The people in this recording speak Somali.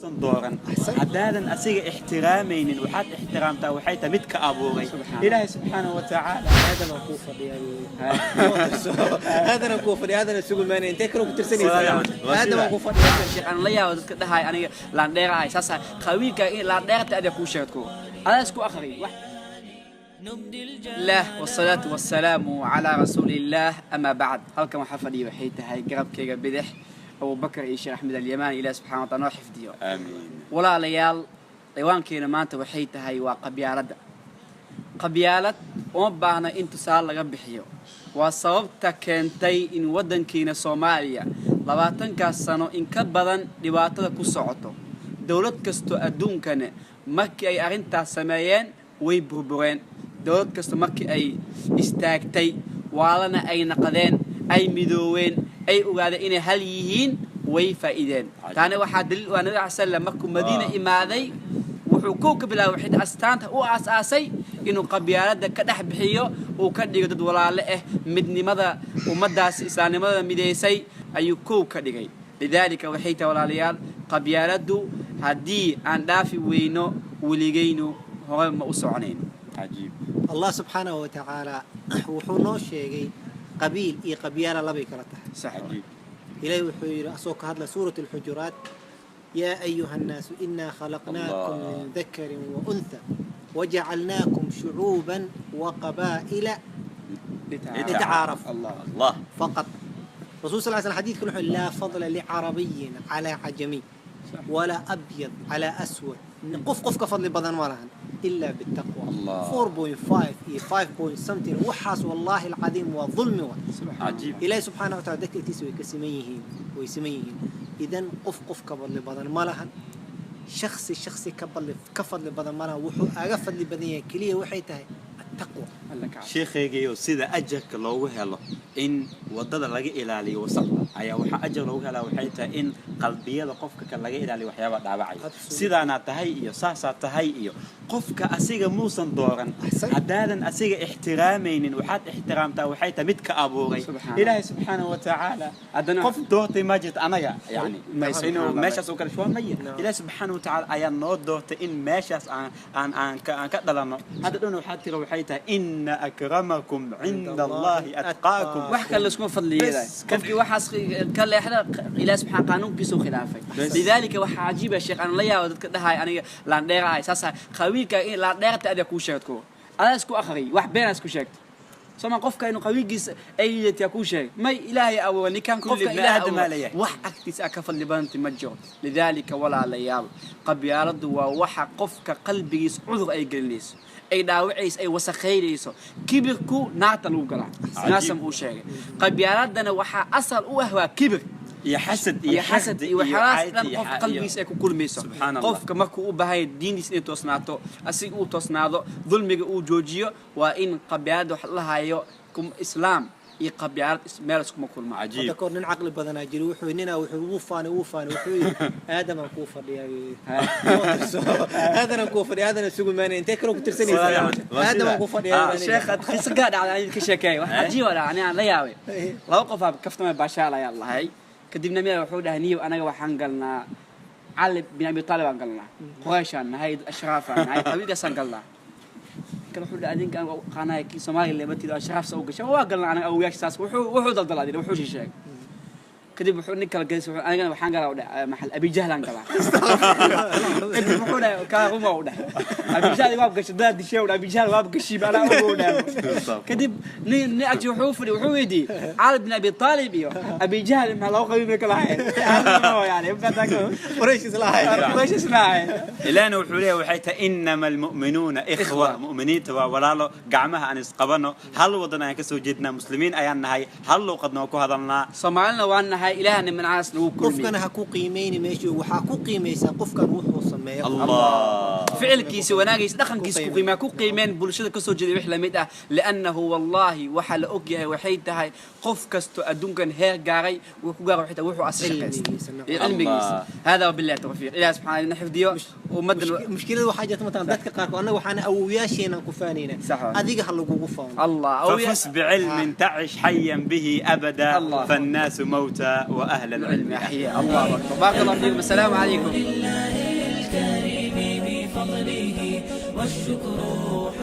Dooran haddaadan asiga ixtiraamaynin, waxaad ixtiraamtaa waxay tahay mid ka abuuray, Ilaahay subxaanahu wa tacaala. Aadana kuu fadhiyaa, aadana kuu fadhiya, aadana sugi maanay. Intee kaloo ku tirsanaysaa? Aadama kuu fadhiya. Sheekh, aan la yaabo dadka dhahay aniga laandheer ahay, saas qabiilka in laandheerta adiga kuu sheegto, adaa isku akhri wax. الله والصلاة والسلام على رسول الله، أما بعد. Halkan waxaa fadhiya waxay tahay garabkayga bidix Abubakar iyo Sheekh Axmed Alyamaani. Ilaah subxana wa taala noo xifdiyo. Aamiin. Walaalayaal, ciwaankeena maanta waxay tahay waa qabyaaladda. Qabyaalad uma baahna in tusaale laga bixiyo. Waa sababta keentay in waddankeena Soomaaliya 20-kaas sano in ka badan dhibaatada ku socoto. Dowlad kastoo adduunkana markii ay arrintaas sameeyeen way burbureen. Dowlad kasta markii ay istaagtay, waalana ay naqdeen, ay midooween, ay ogaadeen inay hal yihiin, way faa'iideen. Taana waxaa daliil u ah Nabi alay slam markuu Madiina imaaday, wuxuu kow ka bilaabay waxay astaanta u aas-aasay inuu qabyaaladda ka dhex bixiyo, uu ka dhigo dad walaale ah. Midnimada ummaddaas, islaamnimada mideysay ayuu kow ka dhigay. Lidaalika waxay tahay, walaalayaal, qabyaaladdu haddii aan dhaafi weyno, weligaynu hore ma u soconayno. Cajiib. Allah subxaanahu wa tacaala wuxuu noo sheegay qabiil iyo qabyaala labay kala tahay. Sax. Cajiib. Ilaahi wuxuu yidhi asoo ka hadla suurat alxujuraat: يا أيها الناس إنا خلقناكم الله. من ذكر وأنثى وجعلناكم شعوبا وقبائل لتعارفوا. الله. Allah. فقط. رسول صلى الله عليه وسلم حديث كله: لا فضل لعربي على عجمي ولا أبيض على أسود، qof qof ka fadli badan ma lahan إلا بالتقوى. Allah. 4.5 iyo 5 point something, waxaas wallahi alcadiim waa dulmi wa. Cajiib. Ilaahi subxaanahu wa taala dadka agtiisa way ka siman yihiin, way siman yihiin. Idan qof qof ka fadli badan ma lahan, shaksi shaksi ka fadli badan ma lahan. Wuxuu aga fadli badan yahay keliya waxay tahay attaqwa. Alla ka cabso. Sheekhaygayo, sida ajarka loogu helo in wadada laga ilaaliyo wasaqda ayaa waxaa ajar loogu helaa waxay tahay in qalbiyada qofka kale laga ilaaliyo waxyaaba dhaawacaya. Absolutely. Sidaanaa tahay iyo saasaa tahay iyo qofka asiga muusan dooran. Axsan. Haddaadan asiga ixtiraamaynin, waxaad ixtiraamtaa waxay tahay mid ka abuuray, Subxaan. Ilaahay subxaanahu wa tacaala. Haddana- Qof doortay ma jirto anaga yani May, inuu subxaan. Meeshaas oo kale waa maya. No. Ilaahay subxaanahu wa tacaala ayaa noo doortay in meeshaas aan ka dhalano. Hadda dhan waxaa tira waxay tahay: إن أكرمكم عند الله أتقاكم. Wax kale laskuma fadliyeeday. Bes. Qofkii waxaas ka leexda, Ilaah subxaan qaanuunkiisa u khilaafay. Bes. Lidaalika waxaa cajiiba, sheekh, aan la yaabo dadka dhahay aniga laandheer ahay, saas qabiilka in laandheerta adiga kuu sheegto, adaa isku akhriy, wax beenaa isku sheegto. Soma qofka inuu qabiilkiisa ay liidataa kuu sheegay may Ilaahay abuuray ninkan. Kulli qofka ibni Ilaahay aadam abuuray aa leeyahay. Wax agtiisa ka fadli badanta ma jiro. Lidaalika, walaalayaal, qabyaaladdu waa waxa qofka qalbigiisa cudur ay gelinayso, ay dhaawacayso, ay wasakhaynayso. Kibirku naarta lagu galaa naasam uu sheegay. Qabyaaladana waxaa asal u ah waa kibir iyo xasad. Iyo xasad iyo waxyaalahaas cayd dhan iyo qof qalbigiisa ay ku kulmayso. Subxaan Allah. Qofka markuu u baahan yahay diintiisa inay toosnaato, asiga uu toosnaado, dulmiga uu joojiyo, waa in qabyaalada wax la hayo islaam iyo qabyaalad meel iskuma kulmaan. Cajiib. Hadda kahor nin caqli badanaa jiri, wuxuu ninaa wuxuu ugu faanay, ugu faanay, wuxuu yidhi: aadamaan kuu fadhiyaa, aadanaan kuu fadhiya, aadana sugi maanay. Intee kaloo ku tirsanaysaa? Aadamaan kuu fadhiyaa. Sheekh, qiso gaa dhacday aan idinka sheekeey. Wax cajiib ah dhacay, ani aan la yaabay. Laba qof aa kaftamay, baashaal ayaa lahay. Kadibna miyaa wuxuu dhahay: niyow, anaga waxaan galnaa Cali bin Abi Taalib aan galnaa, Qurayshaan nahay, ashraafaan nahay, qabiilkaasaan galnaa. Kan wuxuu dhahay: adinka aan aqaanaya kii Soomaaliya leebatiida ashraaf sa u gashay, waa galnaa anaga awowayaasha saas. Wuxuu daldalaa, wuxuu sheegay. Kadib wuxuu nin kala gelis, wuxuu anigana waxaan galaa, u dhahay, maxal Abijahlaan galaa. Kadib wuxuu dhahay: kaa ruma, u dhahay, Abijahl waab gashay, daa dishay, u dhahay, Abijahl waab gashay, anaa ogo, u dhahay. Kadib nin agti wuxuu fadhi, wuxuu weydiiyey: Cali bin Abi Taalib iyo Abijahl maxaa laba qabiil bay kala ahayn? Yani Quraysh isla ahayd. Quraysh isla ahayn. Ilaahna wuxuu leeyahay waxay tahay: إنما المؤمنون إخوة. Mu'miniinta waa walaalo. Gacmaha aan isqabano. Hal wadan ayaan kasoo jeednaa, muslimiin ayaan nahay, hal luuqadna waa ku hadalnaa. Soomaalina waan nahay, Ilaahna mancaas nagu kulmi. Qofkana ha ku qiimeyni meeshii, waxaa ku qiimaysaa qofkan wuxuu sameeyo. Allah. Ficilkiisa, wanaagiisa, dhaqankiisa ku qiimaa, ku qiimeen bulshada kasoo jeeday wix lamid ah. Liannahu wallaahi waxaa la og yahay waxay tahay qof kasto adduunkan heer gaaray wuu ku gaaray waxay tahay wuxuu as shaqaystay Cilmigiisa, nacam. iyo cilmigiisa. Hada wabillahi tawfiiq. Ilaah subxaana ina xifdiyo ummaddan. Mushkilada waxaa jirta mataan dadka qaarkood annaga waxaana awowyaasheenaan ku faanaynaa. Sax waay. Adiga ha lagugu faano. Allah. ففز بعلم تعش حيا به أبدا. الله. فالناس موتى. وأهل العلم أحياء. الله أكبر. بارك الله فيكم. السلام عليكم. الكريم بفضله والشكر.